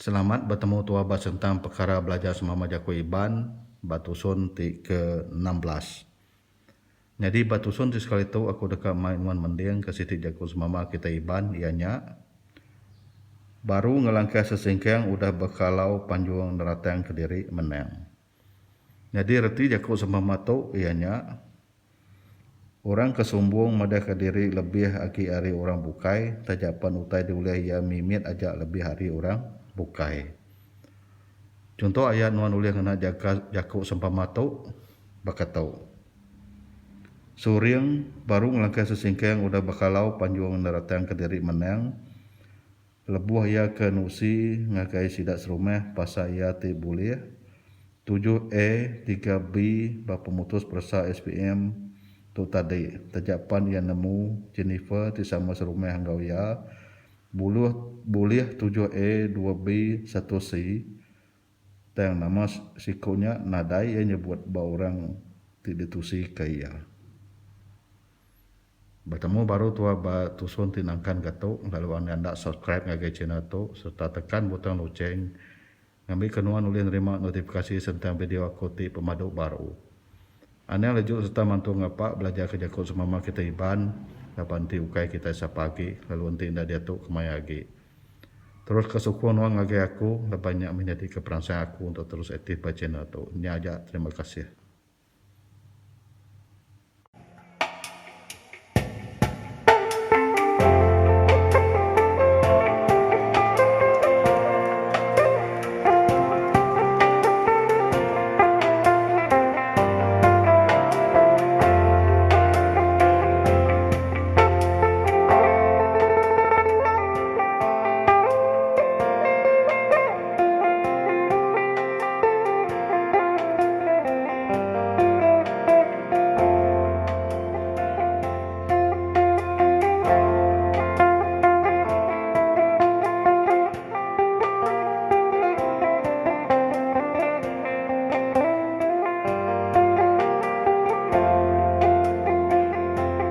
Selamat betemu tua ba sentang pekara belajar semama jaku Iban ba tusun ti ke 16. Nyadi ba tusun ti sekali tu aku deka mai nuan mending ke siti jaku semama kitai Iban iya nya Baru ngelangkah sesingkang udah bekalau panjung neratang kediri menang. Nyadi reti jaku sempama tu iya nya, orang ke sumbung madahka diri lebih agi ari orang bukai taja pen utai diulih iya mimit aja lebih ari orang bukai. Chunto ayat nuan ulih ngena jaku sempama tu baka tu. Suring baru ngelangkah sesingkang udah bekalau panjung neratangka diri menang Lebuh iya ke nusi ngagai sida serumah pasal iya ti bulih tujuh A tiga B ba pemutus peresa SPM tu tadi taja pan iya nemu Jennifer ti sama serumah enggau iya buluh bulih tujuh A dua B satu C tang nama siku nya nadai iya nyebut ba orang ti ditusika iya. Betemu baru tua ba tusun ti nangkan ka tu lalu anda enda subscribe ngagai channel tu sereta tekan butang loceng ngambika nuan ulih nerima notifikasi sentang video aku ti pemadu baru. Anang leju sereta mantu ngapa belajarka jaku semama kitai Iban laban enti ukai kitai sapa agi lalu enti enda diatu kemaya agi. Teruska sukung nuan ngagai aku laban nya meh nyadika peransang aku untuk terus aktif ba channel tu. Nya aja terima kasih.